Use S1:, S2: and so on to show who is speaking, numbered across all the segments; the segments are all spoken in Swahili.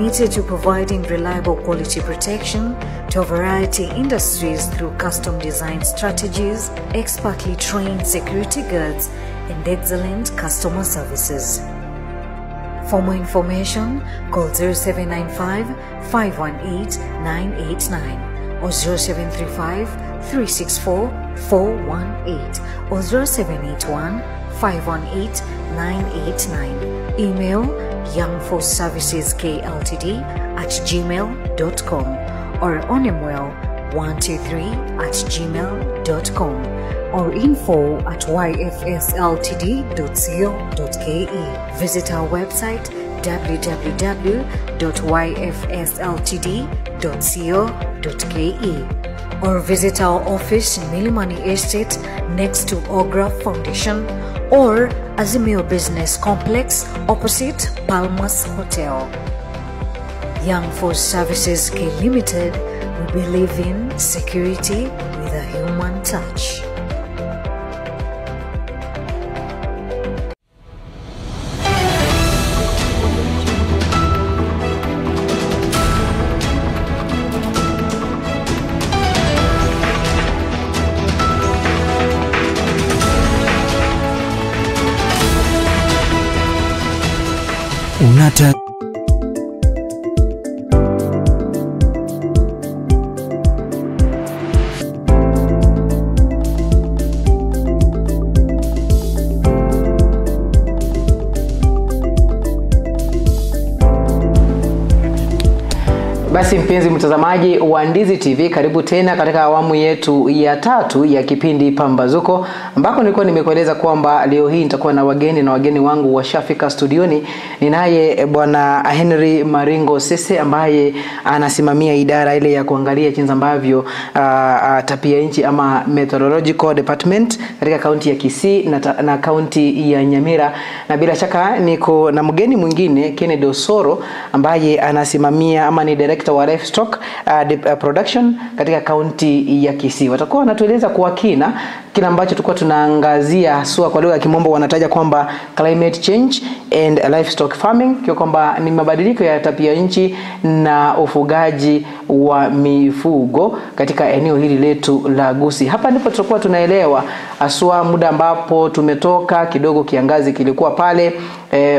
S1: Committed to providing reliable quality protection to a variety of industries through custom design strategies, expertly trained security guards, and excellent customer services. For more information, call 0795 518 989 or 0735 364 418 or 0781 518 989. Email youngforceservices.kltd@gmail.com or onemwell123@gmail.com or info@yfsltd.co.ke. Visit our website www.yfsltd.co.ke or visit our office in Milimani Estate next to Ogra Foundation or Azimio Business Complex opposite Palmas Hotel. Young Force Services K Limited, we believe in security with a human touch.
S2: Unata
S3: Basi mpenzi mtazamaji wa Ndizi TV, karibu tena katika awamu yetu ya tatu ya kipindi Pambazuko, ambako nilikuwa nimekueleza kwamba leo hii nitakuwa na wageni na wageni wangu washafika studioni. Ninaye Bwana Henry Maringo Sese ambaye anasimamia idara ile ya kuangalia jinsi ambavyo tabia nchi ama Meteorological Department katika kaunti ya Kisii na kaunti ya Nyamira, na bila shaka niko na mgeni mwingine Kennedy Osoro ambaye anasimamia ama ni director wa livestock production katika kaunti ya Kisii. Watakuwa wanatueleza kwa kina kila ambacho tulikuwa tunaangazia, haswa kwa lugha ya Kimombo wanataja kwamba climate change and livestock farming, kwa kwamba ni mabadiliko ya tabia nchi na ufugaji wa mifugo katika eneo hili letu la Gusii. Hapa ndipo tutakuwa tunaelewa haswa muda ambapo tumetoka kidogo, kiangazi kilikuwa pale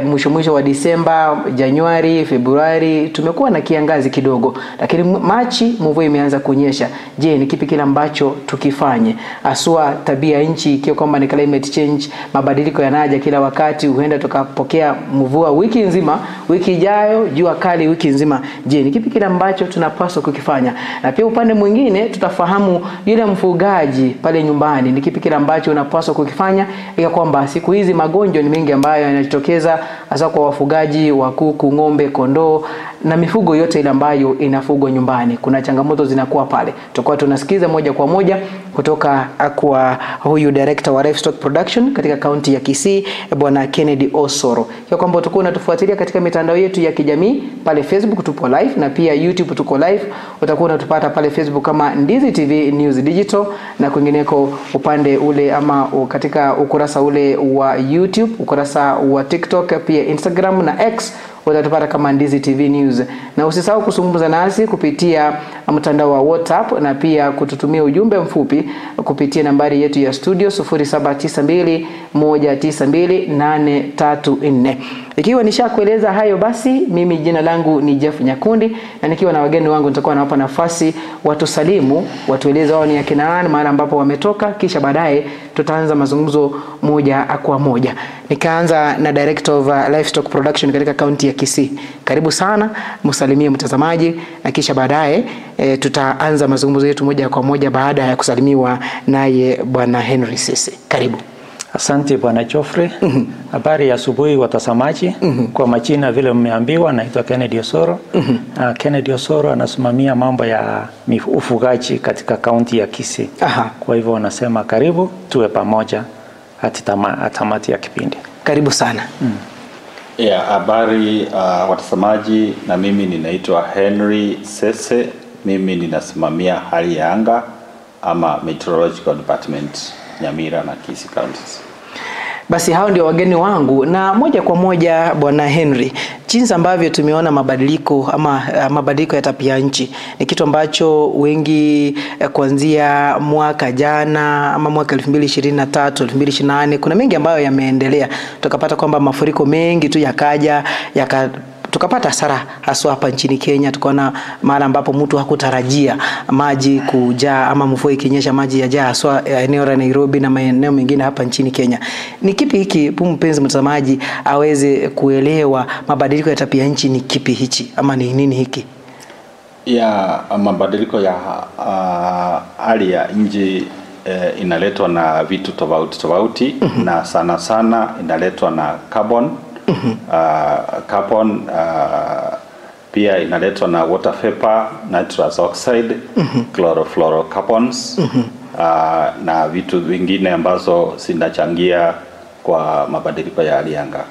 S3: mwisho wa Disemba, Januari, Februari tumekuwa na kiangazi kidogo, lakini Machi mvua imeanza kunyesha. Je, ni kipi kile ambacho tukifanye haswa tabia nchi ikiwa kwamba ni climate change, mabadiliko yanaja kila wakati, huenda tukapokea mvua wiki nzima, wiki ijayo jua kali wiki nzima. Je, ni kipi kile ambacho tunapaswa kukifanya? Na pia upande mwingine tutafahamu yule mfugaji pale nyumbani, ni kipi kile ambacho unapaswa kukifanya ili kwamba siku hizi magonjwa ni mengi ambayo yanajitokeza hasa kwa wafugaji wa kuku, ng'ombe, kondoo na mifugo yote ile ambayo inafugwa nyumbani. Kuna changamoto zinakuwa pale. Tutakuwa tunasikiza moja kwa moja kutoka kwa huyu director wa livestock production katika kaunti ya Kisii, Bwana Kennedy Osoro. Kwa kwamba utakuwa unatufuatilia katika mitandao yetu ya kijamii, pale Facebook tupo live na pia YouTube tuko live. Utakuwa unatupata pale Facebook kama Ndizi TV News Digital na kwingineko upande ule ama katika ukurasa ule wa YouTube, ukurasa wa TikTok, pia Instagram na X utatupata kama Ndizi TV News. Na usisahau kuzungumza nasi kupitia mtandao wa WhatsApp na pia kututumia ujumbe mfupi kupitia nambari yetu ya studio 0792 192 834. Ikiwa nishakueleza hayo, basi mimi jina langu ni Jeff Nyakundi, na nikiwa na wageni wangu nitakuwa nawapa nafasi watusalimu, watueleze wao ni akina nani, mahali ambapo wametoka, kisha baadaye tutaanza mazungumzo moja kwa moja. Nikaanza na Director of Livestock Production katika kaunti ya Kisii. Karibu sana, msalimie mtazamaji na kisha baadaye tutaanza mazungumzo yetu moja kwa moja baada ya kusalimiwa naye Bwana Henry Sese. Karibu.
S4: Asante Bwana Geoffrey. Habari ya asubuhi watazamaji. Kwa majina vile mmeambiwa, naitwa Kennedy Osoro. Kennedy Osoro anasimamia mambo ya ufugaji katika kaunti ya Kisii. Kwa hivyo wanasema karibu tuwe pamoja hadi tamati ya kipindi.
S3: Karibu sana.
S5: Habari watazamaji, na mimi ninaitwa Henry Sese. Mimi ninasimamia hali ya anga ama Meteorological Department Nyamira na Kisii counties.
S3: Basi hao ndio wageni wangu, na moja kwa moja Bwana Henry, Jinsi ambavyo tumeona mabadiliko ama mabadiliko ya tabia nchi ni kitu ambacho wengi kuanzia mwaka jana ama mwaka 2023, 2024 kuna mengi ambayo yameendelea. Tukapata kwamba mafuriko mengi tu yakaja tukapata hasara haswa hapa nchini Kenya. Tukaona mara ambapo mtu hakutarajia maji kujaa ama mvua ikinyesha maji yajaa haswa eneo la Nairobi na maeneo mengine hapa nchini Kenya. Ni kipi hiki mpenzi mtazamaji aweze kuelewa mabadiliko ya tabia nchi ni kipi hichi ama ni nini hiki?
S5: Ya mabadiliko ya hali ya nchi inaletwa na vitu tofauti tofauti, na sana sana inaletwa na carbon. Carbon pia inaletwa na water vapor, nitrous oxide, chlorofluorocarbons, na vitu vingine ambazo zinachangia kwa mabadiliko ya hali ya anga.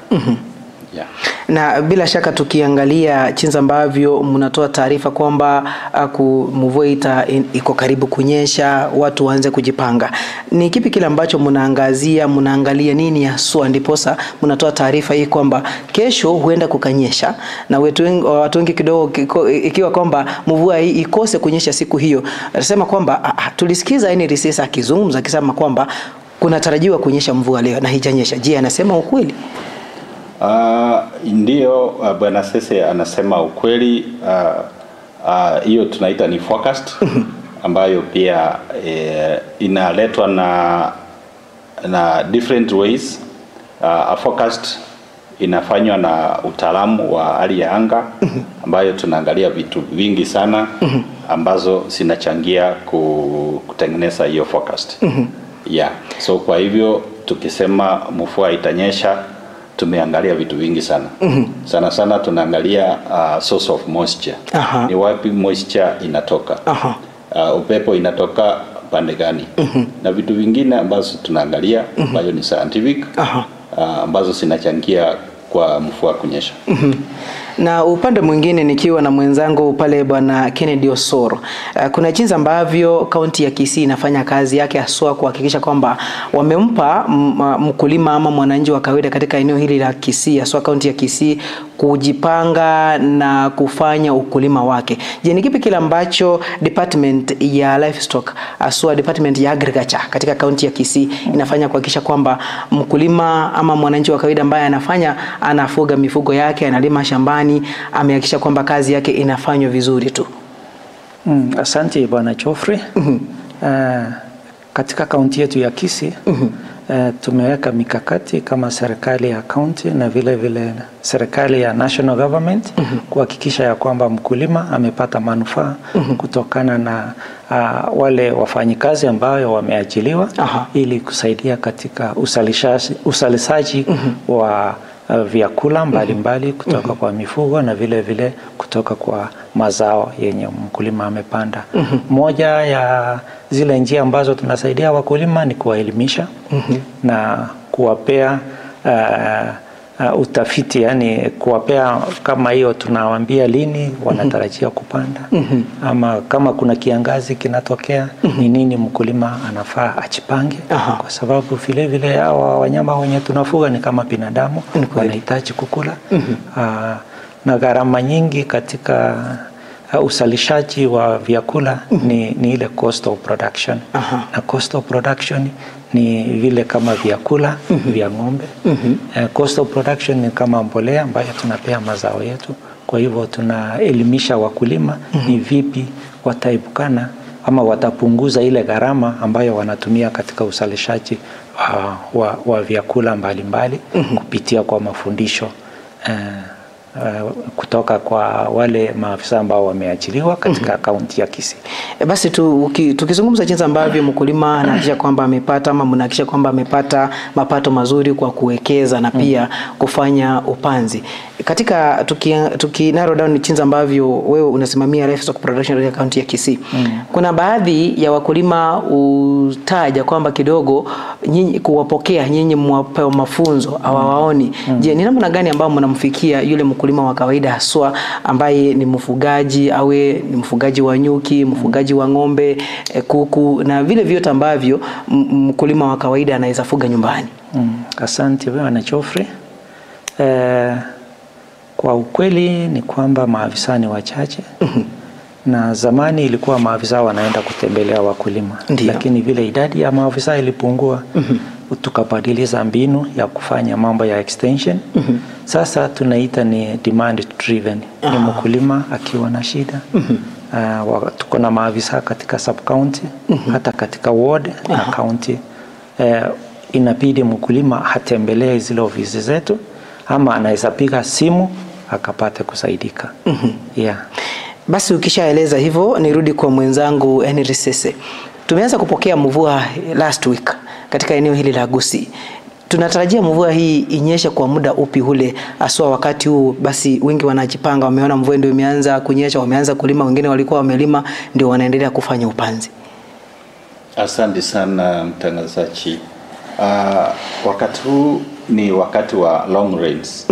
S5: Yeah.
S3: Na bila shaka tukiangalia jinsi ambavyo mnatoa taarifa kwamba mvua iko karibu kunyesha, watu waanze kujipanga. Ni kipi kile ambacho mnaangazia, mnaangalia nini haswa ndiposa mnatoa taarifa hii kwamba kesho huenda kukanyesha na watu wengi kidogo ikiwa kwamba mvua hii ikose kunyesha siku hiyo. Anasema kwamba tulisikiza NRC akizungumza akisema kwamba kunatarajiwa kunyesha mvua leo na haijanyesha. Je, anasema ukweli?
S5: Ndio, Bwana Sese anasema ukweli. Hiyo tunaita ni forecast ambayo pia inaletwa na different ways. A forecast inafanywa na utaalamu wa hali ya anga ambayo tunaangalia vitu vingi sana ambazo zinachangia kutengeneza hiyo forecast. Yeah. So kwa hivyo tukisema mvua itanyesha, tumeangalia vitu vingi sana. Sana sana tunaangalia source of moisture. Ni wapi moisture inatoka. Upepo inatoka pande gani. Na vitu vingine ambazo tunaangalia ambayo ni scientific, ambazo zinachangia kwa mvua kunyesha.
S3: Na upande mwingine nikiwa na mwenzangu pale Bwana Kennedy Osoro, kuna jinsi ambavyo kaunti ya Kisii inafanya kazi yake haswa kuhakikisha kwamba wamempa mkulima ama mwananchi wa kawaida katika eneo hili la Kisii, haswa kaunti ya Kisii, kujipanga na kufanya ukulima wake. Je, ni kipi kile ambacho department ya livestock haswa department ya agriculture katika kaunti ya Kisii inafanya kuhakikisha kwamba mkulima ama mwananchi wa kawaida ambaye anafuga mifugo yake, analima shambani, amehakikisha kwamba kazi yake inafanywa vizuri tu?
S4: Asante Bwana Geoffrey. Katika kaunti yetu ya Kisii tumeweka mikakati kama serikali ya kaunti na vile vile serikali ya national government kuhakikisha ya kwamba mkulima amepata manufaa kutokana na wale wafanyikazi ambao wameajiliwa ili kusaidia katika uzalishaji wa vyakula mbalimbali kutoka kwa mifugo na vile vile kutoka kwa mazao yenye mkulima amepanda. Moja ya zile njia ambazo tunasaidia wakulima ni kuwaelimisha na kuwapea utafiti, yani kuwapea kama hiyo tunawaambia lini wanatarajia kupanda, ama kama kuna kiangazi kinatokea ni nini mkulima anafaa ajipange, kwa sababu vile vile hawa wanyama wenye tunafuga ni kama binadamu, wanahitaji kukula. Na gharama nyingi katika uzalishaji wa vyakula ni ile cost of production. Na cost of production ni vile kama vyakula vya ng'ombe. Cost of production ni kama mbolea ambayo tunapea mazao yetu. Kwa hivyo tunaelimisha wakulima ni vipi wataepukana ama watapunguza ile gharama ambayo wanatumia katika uzalishaji wa vyakula mbalimbali kupitia kwa mafundisho kutoka kwa wale maafisa ambao wameajiriwa katika kaunti ya Kisii.
S3: Basi tukizungumza jinsi ambavyo mkulima anahakikisha kwamba amepata ama mnahakikisha kwamba amepata mapato mazuri kwa kuwekeza na pia kufanya upanzi. Katika tuki narrow down jinsi ambavyo wewe unasimamia livestock production katika kaunti ya Kisii. Kuna baadhi ya wakulima utaja kwamba kidogo nyinyi kuwapokea, nyinyi mwapewa mafunzo hawawaoni. Je, ni namna gani ambayo mnamfikia yule mkulima wa kawaida haswa ambaye ni mfugaji, awe ni mfugaji wa nyuki, mfugaji wa ng'ombe, kuku na vile vyote ambavyo mkulima wa kawaida anaweza fuga nyumbani?
S4: Asante Bwana Geoffrey. Kwa ukweli ni kwamba maafisa ni wachache. Na zamani ilikuwa maafisa wanaenda kutembelea wakulima.
S3: Ndiyo.
S4: Lakini vile idadi ya maafisa ilipungua, tukabadilisha mbinu ya kufanya mambo ya extension. Sasa tunaita ni demand driven. Ni mkulima akiwa na shida. Tuko na maafisa katika sub county, hata katika ward na county. Inabidi mkulima atembelee zile ofisi zetu ama anaweza piga simu akapate kusaidika. Yeah.
S3: Basi ukishaeleza hivyo nirudi kwa mwenzangu Henry Sese. Tumeanza kupokea mvua last week katika eneo hili la Gusii. Tunatarajia mvua hii inyeshe kwa muda upi ule, haswa wakati huu basi wengi wanajipanga, wameona mvua ndio imeanza kunyesha, wameanza kulima, wengine walikuwa wamelima ndio wanaendelea kufanya upanzi.
S5: Asante sana mtangazaji. Wakati huu ni wakati wa long rains.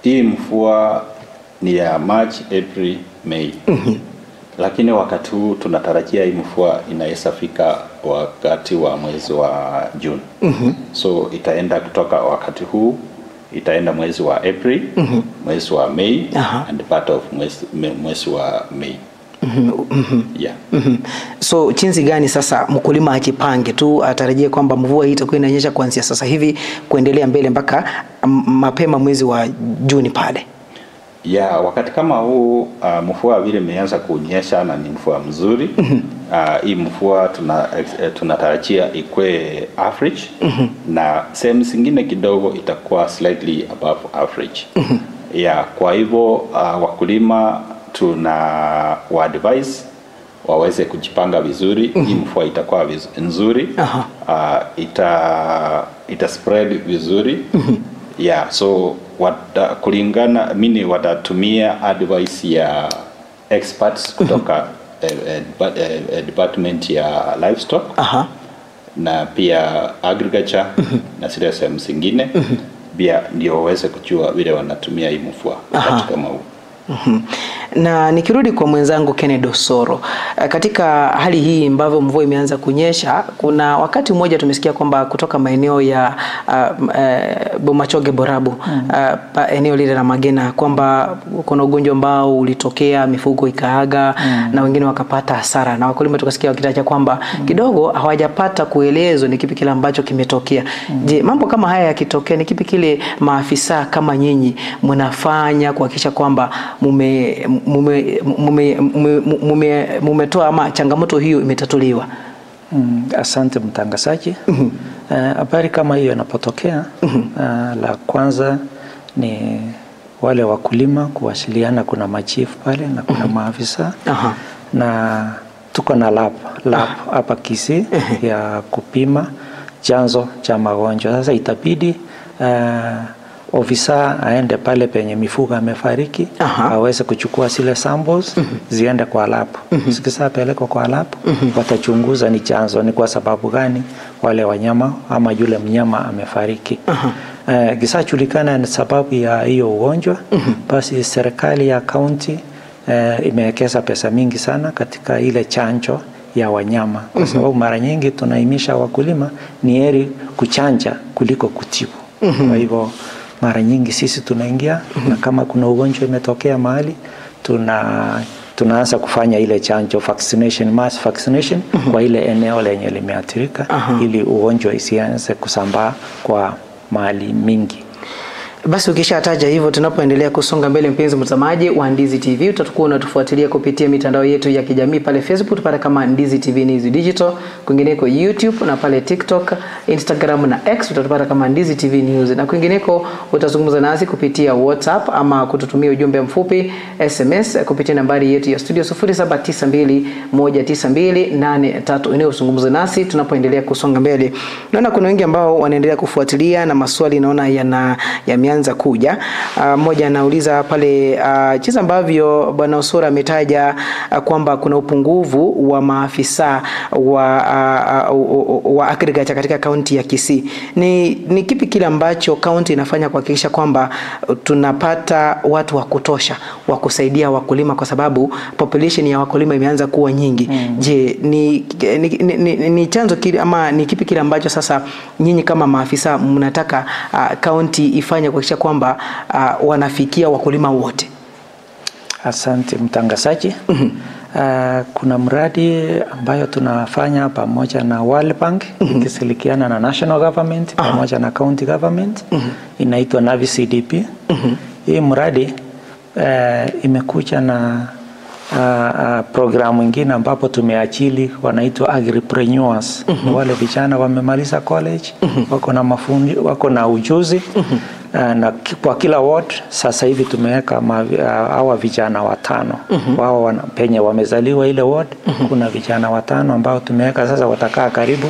S5: Hii mvua ni ya March, April, May. Lakini wakati huu tunatarajia hii mvua inaweza fika wakati wa mwezi wa June. So itaenda kutoka wakati huu itaenda mwezi wa April, mwezi wa May, and part of mwezi wa May. Yeah.
S3: So jinsi gani sasa mkulima ajipange tu, atarajie kwamba mvua hii itakuwa inanyesha kuanzia sasa hivi kuendelea mbele mpaka mapema mwezi wa Juni pale?
S5: Ya, wakati kama huu mvua vile imeanza kunyesha na ni mvua mzuri. Hii mvua tunatarajia ikue average, na sehemu zingine kidogo itakuwa slightly above average. Ya, kwa hivyo wakulima tuna wa advise waweze kujipanga vizuri. Hii mvua itakuwa nzuri. Ita spread vizuri. Yeah, so kulingana mimi watatumia advice ya experts kutoka department ya livestock, na pia agriculture na zile sehemu zingine, pia ndio waweze kujua vile wanatumia hii mvua wakati kama huu.
S3: Na nikirudi kwa mwenzangu Kennedy Osoro, katika hali hii ambavyo mvua imeanza kunyesha, kuna wakati mmoja tumesikia kwamba kutoka maeneo ya Bomachoge Borabu, eneo lile la Magena, kwamba kuna ugonjwa ambao ulitokea, mifugo ikaaga, na wengine wakapata hasara, na wakulima tukasikia wakitaja kwamba kidogo hawajapata kuelezwa ni kipi kile ambacho kimetokea. Je, mambo kama haya yakitokea, ni kipi kile maafisa kama nyinyi mnafanya kuhakikisha kwamba mumetoa ama changamoto hiyo imetatuliwa?
S4: Asante mtangazaji. Habari kama hiyo inapotokea, la kwanza ni wale wakulima kuwasiliana. Kuna machifu pale na kuna maafisa, na tuko na lab hapa Kisii ya kupima chanzo cha magonjwa. Sasa itabidi ofisa aende pale penye mifugo amefariki, aweze kuchukua zile samples, ziende kwa lab. Zikishapelekwa kwa lab, watachunguza ni chanzo, ni kwa sababu gani wale wanyama ama yule mnyama amefariki. Kishajulikana ni sababu ya hiyo ugonjwa, basi serikali ya county imewekeza pesa mingi sana katika ile chanjo ya wanyama, kwa sababu mara nyingi tunaimisha wakulima ni heri kuchanja kuliko kutibu. Kwa hivyo mara nyingi sisi tunaingia, na kama kuna ugonjwa imetokea mahali, tunaanza kufanya ile chanjo, vaccination, mass vaccination kwa ile eneo lenye limeathirika, ili ugonjwa isianze kusambaa kwa mahali mingi.
S3: Basi ukishataja hivyo, tunapoendelea kusonga mbele, mpenzi mtazamaji wa Ndizi TV, utakuwa unatufuatilia kupitia mitandao yetu ya kijamii pale Facebook tupata kama Ndizi TV News Digital, kwingineko YouTube na pale TikTok, Instagram na X utatupata kama Ndizi TV News, na kwingineko utazungumza nasi kupitia WhatsApp ama kututumia ujumbe mfupi SMS kupitia nambari yetu ya studio 0792192834. Uzungumze nasi tunapoendelea kusonga mbele. Naona kuna wengi ambao wanaendelea kufuatilia na maswali naona yameanza kuja. Mmoja anauliza pale jinsi ambavyo Bwana Osoro ametaja kwamba kuna upungufu wa maafisa wa agriculture katika kaunti ya Kisii. Ni kipi kile ambacho kaunti inafanya kuhakikisha kwamba tunapata watu wa kutosha wa kusaidia wakulima, kwa sababu population ya wakulima imeanza kuwa nyingi? Je, ni chanzo kile ama ni kipi kile ambacho sasa nyinyi kama maafisa mnataka kaunti ifanye kuhakikisha kuhakikisha kwamba wanafikia wakulima wote?
S4: Asante mtangazaji. Kuna mradi ambayo tunafanya pamoja na World Bank ikishirikiana na national government pamoja na county government, inaitwa Navi CDP. Hii mradi imekuja na programu ingine ambapo tumeachili wanaitwa agripreneurs. Ni wale vijana wamemaliza college, wako na mafundi, wako na ujuzi. Na kwa kila ward sasa hivi tumeweka hawa vijana 5. Wao penye wamezaliwa ile ward, kuna vijana 5 ambao tumeweka sasa watakaa karibu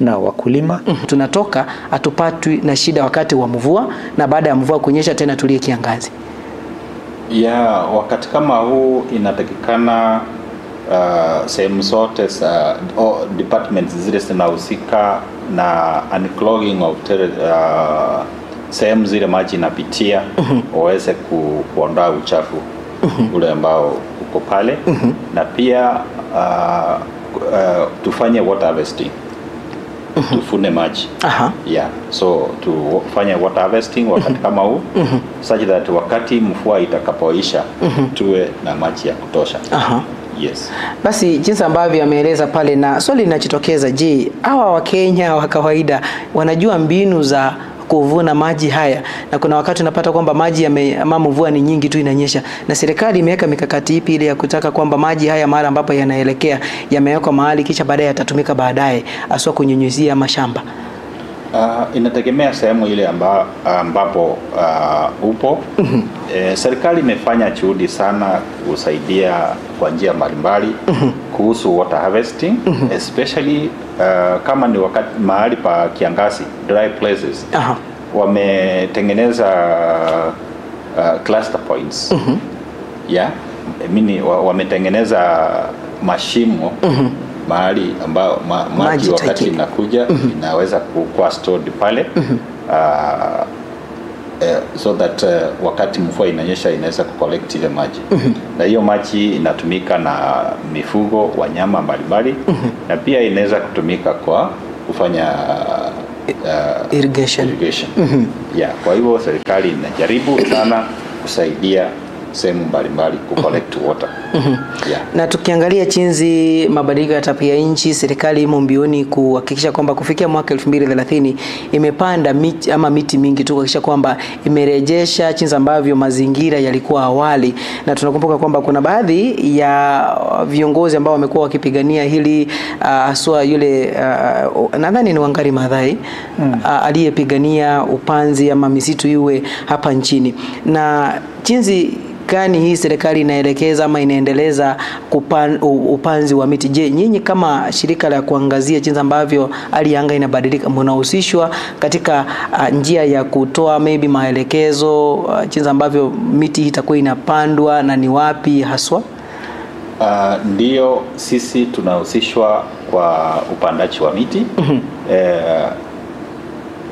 S4: na wakulima.
S3: Tunatoka hatupatwi na shida wakati wa mvua, na baada ya mvua kunyesha tena tulie kiangazi.
S5: Ya, wakati kama huu inatakikana sehemu zote za departments zile zinahusika na unclogging of sehemu zile maji inapitia, waweze kuondoa uchafu ule ambao uko pale. Na pia tufanye water harvesting. Tufune maji. Yeah, so tufanye water harvesting wakati kama huu, such that wakati mvua itakapoisha tuwe na maji ya kutosha. Yes.
S3: Basi jinsi ambavyo ameeleza pale, na swali linajitokeza, je, hawa Wakenya wa kawaida wanajua mbinu za kuvuna maji haya? Na kuna wakati unapata kwamba maji ama mvua ni nyingi tu inanyesha, na serikali imeweka mikakati ipi ile ya kutaka kwamba maji haya mara ambapo yanaelekea yamewekwa mahali kisha baadaye yatatumika baadaye haswa kunyunyuzia mashamba?
S5: Inategemea sehemu ile ambapo upo. Serikali imefanya juhudi sana kusaidia kwa njia mbalimbali kuhusu water harvesting, especially kama ni wakati mahali pa kiangazi, dry places. Wametengeneza cluster points. Yeah, wametengeneza mashimo mahali ambao maji wakati inakuja inaweza kuwa stored pale, so that wakati mvua inanyesha inaweza kucollect ile maji. Na hiyo maji inatumika na mifugo, wanyama mbalimbali, na pia inaweza kutumika kwa kufanya
S3: irrigation.
S5: Yeah, kwa hivyo serikali inajaribu sana kusaidia sehemu mbalimbali ku collect water. Yeah.
S3: Na tukiangalia jinsi mabadiliko ya tabia nchi, serikali imo mbioni kuhakikisha kwamba kufikia mwaka 2030 imepanda miti ama miti mingi tu kuhakikisha kwamba imerejesha jinsi ambavyo mazingira yalikuwa awali. Na tunakumbuka kwamba kuna baadhi ya viongozi ambao wamekuwa wakipigania hili, haswa yule nadhani ni Wangari Maathai, aliyepigania upanzi ama misitu iwe hapa nchini. Na jinsi gani hii serikali inaelekeza ama inaendeleza upanzi wa miti? Je, nyinyi kama shirika la kuangazia jinsi ambavyo hali ya anga inabadilika, mnahusishwa katika njia ya kutoa maybe maelekezo jinsi ambavyo miti itakuwa inapandwa na ni wapi haswa?
S5: Ndiyo, sisi tunahusishwa kwa upandaji wa miti.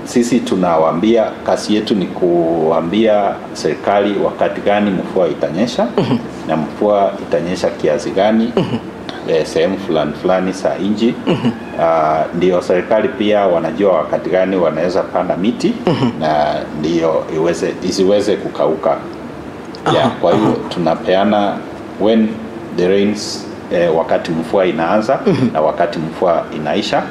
S5: Sisi tunawaambia, kazi yetu ni kuambia serikali wakati gani mvua itanyesha na mvua itanyesha kiasi gani sehemu fulani fulani za nchi. Ndio serikali pia wanajua wakati gani wanaweza panda miti na ndio isiweze kukauka. Yeah, kwa hiyo tunapeana when the rains, wakati mvua inaanza na wakati mvua inaisha.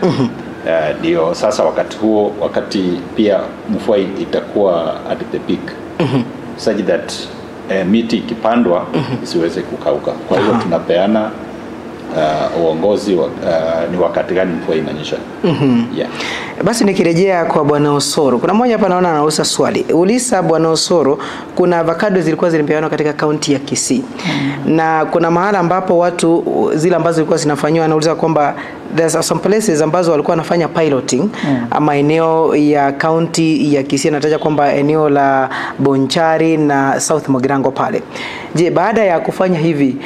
S5: Ndio sasa wakati huo, wakati pia mvua itakuwa at the peak, such that miti ikipandwa isiweze kukauka. Kwa hiyo tunapeana uongozi ni wakati gani mvua inanyesha. Yeah.
S3: Basi nikirejea kwa Bwana Osoro, kuna mmoja hapa naona anauliza swali. Ulisa Bwana Osoro, kuna avocado zilikuwa zilipeanwa katika kaunti ya Kisii. Na kuna mahala ambapo watu zile ambazo zilikuwa zinafanywa, anauliza kwamba there's some places ambazo walikuwa wanafanya piloting ama eneo ya kaunti ya Kisii, anataja kwamba eneo la Bonchari na South Mogirango pale. Je, baada ya kufanya hivi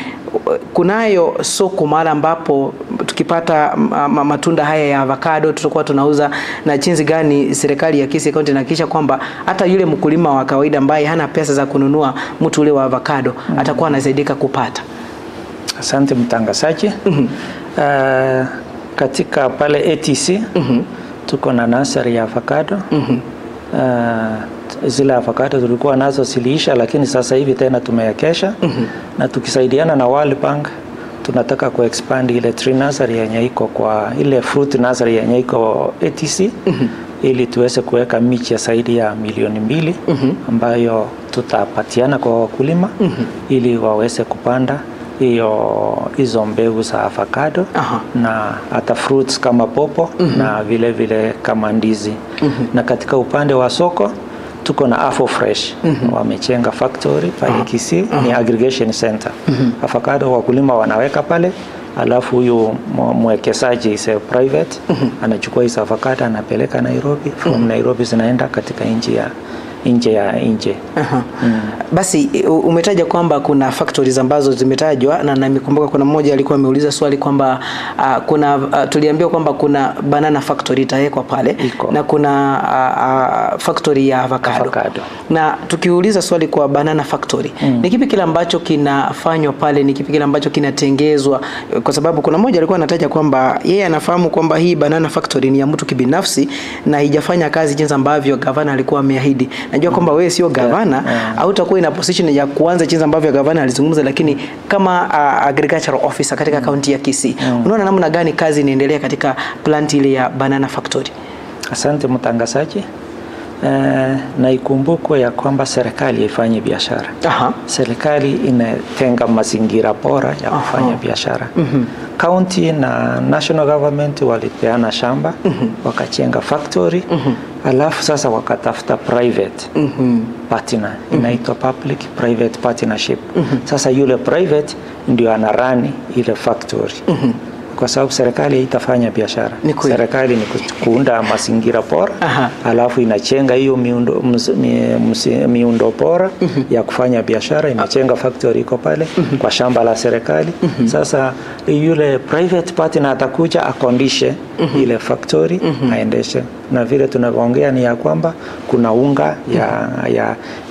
S3: kunayo soko mahala ambapo tukipata matunda haya ya avocado tutakuwa tunauza, na jinsi gani serikali ya Kisii County inahakikisha kwamba hata yule mkulima wa kawaida ambaye hana pesa za kununua mtu ule wa avocado atakuwa anasaidika kupata?
S4: Asante mtangazaji. Katika pale ATC tuko na nursery ya avocado. Zile avocado tulikuwa nazo ziliisha, lakini sasa hivi tena tumewekesha. Na tukisaidiana na World Bank tunataka kuexpand ile tree nursery yenye iko kwa ile fruit nursery yenye iko ATC ili tuweze kuweka miche zaidi ya 2 milioni ambayo tutapatiana kwa wakulima ili waweze kupanda hizo mbegu za avocado na hata fruits kama pawpaw na vile vile kama ndizi. Na katika upande wa soko tuko na Afo Fresh, wamechenga factory pale Kisii, ni aggregation center. Avocado wakulima wanaweka pale, alafu huyu mwekezaji is a private anachukua hizo avocado anapeleka Nairobi, from Nairobi zinaenda katika nchi ya nje ya nje.
S3: Aha. Basi umetaja kwamba kuna factories ambazo zimetajwa na nimekumbuka kuna mmoja alikuwa ameuliza swali kwamba kuna tuliambiwa kwamba kuna banana factory itawekwa pale.
S4: Iko.
S3: Na kuna factory ya avocado.
S4: Avocado.
S3: Na tukiuliza swali kwa banana factory, ni kipi kile ambacho kinafanywa pale, ni kipi kile ambacho kinatengezwa? Kwa sababu kuna mmoja alikuwa anataja kwamba yeye anafahamu kwamba hii banana factory ni ya mtu kibinafsi na haijafanya kazi jinsi ambavyo gavana alikuwa ameahidi. Najua kwamba wewe sio gavana, hautakuwa ina position ya kuanza jinsi ambavyo gavana alizungumza, lakini kama agricultural officer katika kaunti ya Kisii, unaona namna gani kazi inaendelea katika plant ile ya banana factory?
S4: Asante mtangazaji. Na ikumbukwe ya kwamba serikali haifanyi biashara. Serikali inatenga mazingira bora ya kufanya biashara. County na national government walipeana shamba, wakachenga factory, alafu sasa wakatafuta private partner, inaitwa public private partnership. Sasa yule private ndio anarun ile factory kwa sababu serikali haitafanya biashara.
S3: Ni kweli.
S4: Serikali ni kuunda mazingira bora, alafu inachenga hiyo miundo bora ya kufanya biashara, imechenga factory iko pale kwa shamba la serikali. Sasa yule private partner atakuja akondishe ile factory aendeshe, na vile tunavyoongea ni ya kwamba kuna unga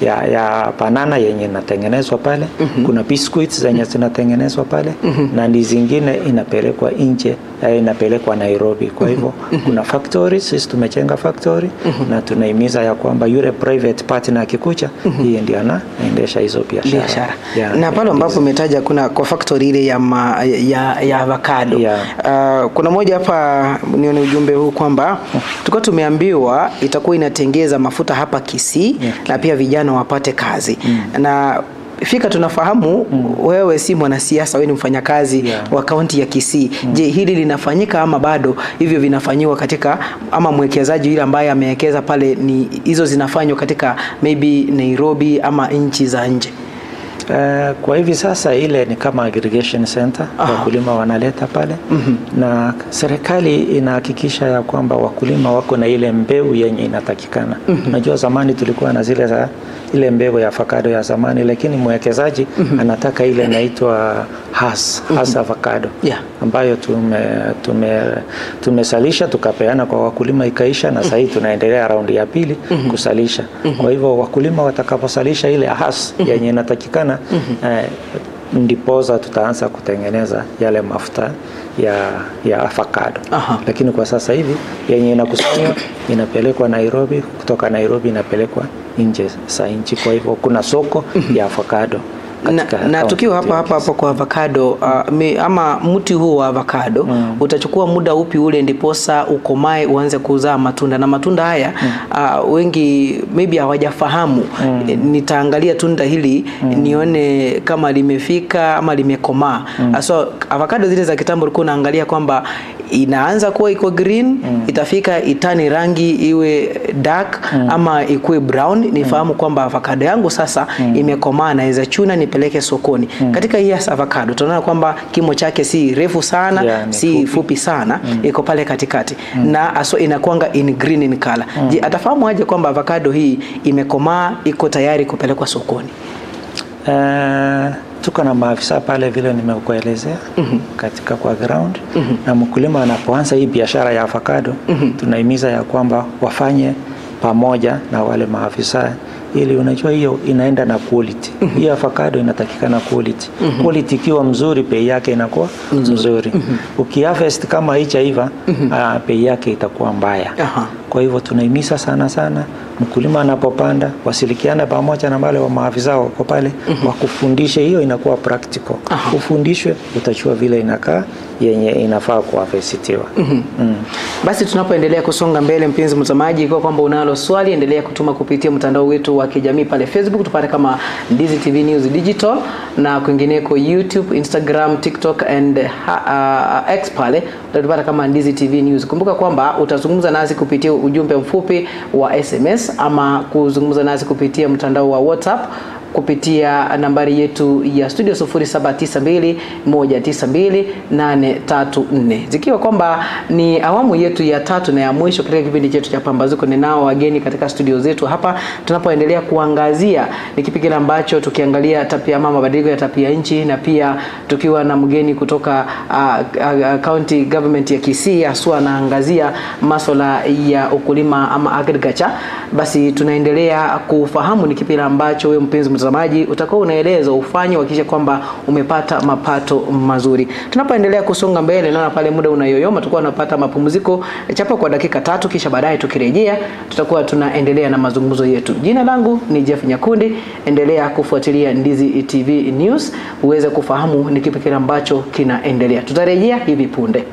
S4: ya banana yenye inatengenezwa pale, kuna biscuits zenye zinatengenezwa pale na ndi zingine inapelekwa nje, inapelekwa Nairobi. Kwa hivyo kuna factory, sisi tumechenga factory na tunahimiza ya kwamba yule private partner akikuja, yeye ndiye anaendesha hizo biashara.
S3: Biashara.
S4: Yeah,
S3: na pale ambapo umetaja kuna kwa factory ile ya avocado. Kuna moja hapa nione ujumbe huu kwamba tulikuwa tumeambiwa itakuwa inatengeza mafuta hapa Kisii na pia vijana wapate kazi. Na fika tunafahamu wewe si mwanasiasa, wewe ni mfanyakazi wa kaunti ya Kisii. Je, hili linafanyika ama bado hivyo vinafanyiwa katika ama mwekezaji yule ambaye amewekeza pale ni hizo zinafanywa katika maybe Nairobi ama nchi za nje?
S4: Kwa hivi sasa ile ni kama aggregation center, wakulima wanaleta pale na serikali inahakikisha ya kwamba wakulima wako na ile mbegu yenye inatakikana. Unajua zamani tulikuwa na zile za ile mbegu ya avocado ya zamani, lakini mwekezaji anataka ile inaitwa Hass avocado ambayo tumesalisha tukapeana kwa wakulima ikaisha, na sasa hivi tunaendelea raundi ya pili kusalisha. Kwa hivyo wakulima watakaposalisha ile Hass yenye inatakikana, ndiposa tutaanza kutengeneza yale mafuta ya avocado. Lakini kwa sasa hivi yenye inakusanywa inapelekwa Nairobi, kutoka Nairobi inapelekwa nje za nchi. Kwa hivyo kuna soko ya avocado
S3: Na,
S4: katika
S3: na
S4: kaunti
S3: tukiwa
S4: yetu
S3: hapa
S4: ya
S3: hapa
S4: Kisii.
S3: hapa kwa avocado, ama mti huu wa avocado utachukua muda upi ule ndiposa ukomae uanze kuzaa matunda? Na matunda haya wengi maybe hawajafahamu. Nitaangalia tunda hili nione kama limefika ama limekomaa. So avocado zile za kitambo ulikuwa unaangalia kwamba inaanza kuwa iko green, itafika iturn rangi iwe dark ama ikuwe brown, nifahamu kwamba avocado yangu sasa imekomaa, naweza chuna nipeleke sokoni. Katika hii avocado tunaona kwamba kimo chake si refu sana,
S4: Yeah, ni
S3: si
S4: fupi.
S3: fupi sana, iko pale katikati na aso inakuanga in green in color. Je, atafahamu aje kwamba avocado hii imekomaa, iko tayari kupelekwa sokoni?
S4: Tuko na maafisa pale vile nimekuelezea katika kwa ground, na mkulima anapoanza hii biashara ya avocado, tunahimiza ya kwamba wafanye pamoja na wale maafisa ili unajua hiyo inaenda na quality. Hiyo avocado inatakikana quality. Quality ikiwa mzuri, bei yake inakuwa mzuri. Ukiharvest kama haijaiva, bei yake itakuwa mbaya. Kwa hivyo tunahimiza sana sana mkulima anapopanda wasilikiana pamoja na wale wa maafisa wako pale wakufundishe. Hiyo inakuwa practical. Ufundishwe, utachua vile inakaa yenye inafaa kuharvestiwa.
S3: Basi tunapoendelea kusonga mbele, mpenzi mtazamaji, kwa kwamba unalo swali, endelea kutuma kupitia mtandao wetu wa kijamii pale Facebook, tupate kama Ndizi TV News Digital, na kwingineko YouTube, Instagram, TikTok and X pale utatupata kama Ndizi TV News. Kumbuka kwamba utazungumza nasi kupitia ujumbe mfupi wa SMS ama kuzungumza nasi kupitia mtandao wa WhatsApp kupitia nambari yetu ya studio 0792192834. Zikiwa kwamba ni awamu yetu ya tatu na ya mwisho katika kipindi chetu cha Pambazuko, ninao wageni katika studio zetu hapa tunapoendelea kuangazia ni kipi kile ambacho tukiangalia tabia ama mabadiliko ya tabia nchi, na pia tukiwa na mgeni kutoka county government ya Kisii haswa anaangazia masuala ya ukulima ama agriculture. Basi tunaendelea kufahamu ni kipi ambacho wewe mpenzi mtazamaji utakuwa unaeleza ufanye uhakikishe kwamba umepata mapato mazuri. Tunapoendelea kusonga mbele, naona pale muda unayoyoma, tutakuwa tunapata mapumziko chapa kwa dakika 3, kisha baadaye tukirejea tutakuwa tunaendelea na mazungumzo yetu. Jina langu ni Jeff Nyakundi, endelea kufuatilia Ndizi TV News uweze kufahamu ni kipi kile ambacho kinaendelea. Tutarejea hivi punde.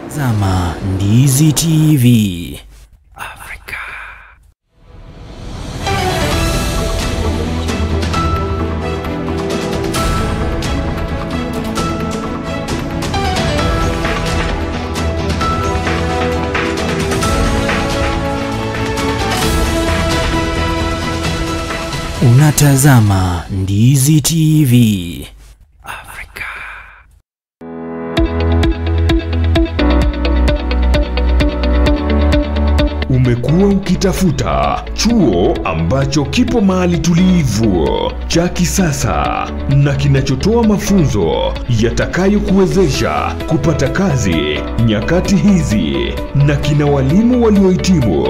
S2: Zama Ndizi TV Afrika. Unatazama Ndizi TV Afrika.
S6: Umekuwa ukitafuta chuo ambacho kipo mahali tulivu, cha kisasa na kinachotoa mafunzo yatakayokuwezesha kupata kazi nyakati hizi na kina walimu waliohitimu.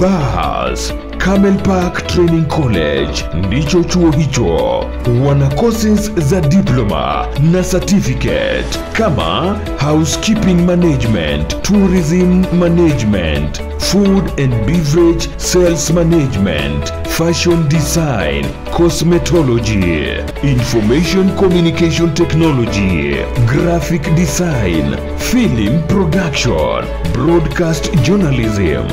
S6: Bas, Camel Park Training College ndicho chuo hicho. Wana courses za diploma na certificate kama housekeeping management, tourism management, food and beverage sales management, fashion design, cosmetology, information communication technology, graphic design, film production, broadcast journalism,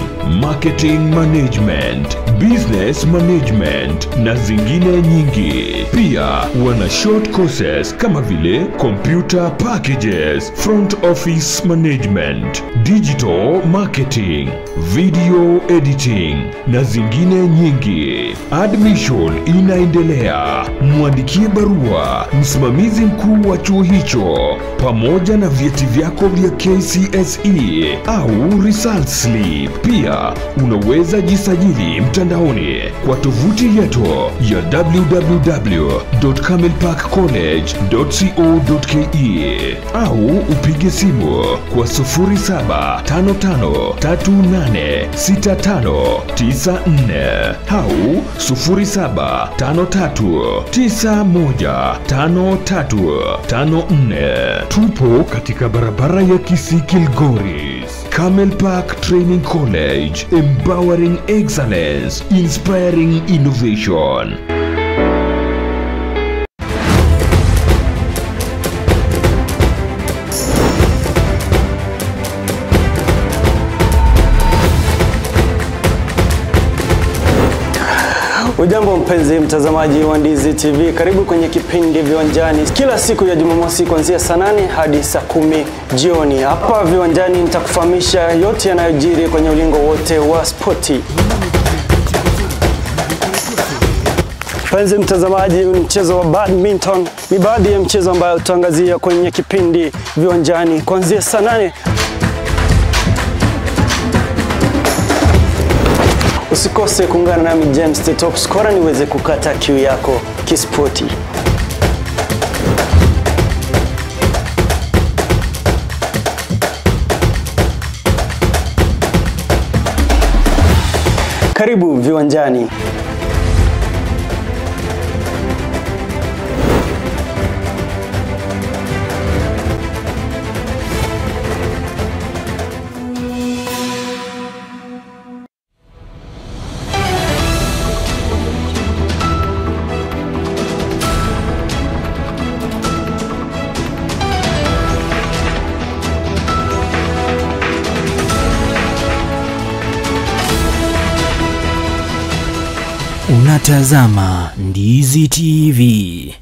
S6: marketing management, business management na zingine nyingi. Pia wana short courses kama vile computer packages, front office management, digital marketing, video editing na zingine nyingi. Admission inaendelea. Mwandikie barua msimamizi mkuu wa chuo hicho pamoja na vyeti vyako vya KCSE au result slip. Pia unaweza jisajili mtandaoni kwa tovuti yetu ya www.camelparkcollege.co.ke au upige simu kwa 0755386594 au 0753915354. Tupo katika barabara ya Kisii Kilgoris. Camel Park Training College, empowering excellence, inspiring innovation.
S7: Ujambo mpenzi mtazamaji wa Ndizi TV, karibu kwenye kipindi Viwanjani kila siku ya Jumamosi kuanzia saa 8 hadi saa 10 jioni. Hapa Viwanjani nitakufahamisha yote yanayojiri kwenye ulingo wote wa spoti. Mpenzi mtazamaji, mchezo wa badminton ni baadhi ya mchezo ambayo tutaangazia kwenye kipindi Viwanjani kuanzia saa 8. Usikose kuungana nami James the Top Scorer niweze kukata kiu yako kispoti. Karibu Viwanjani.
S2: Unatazama Ndizi TV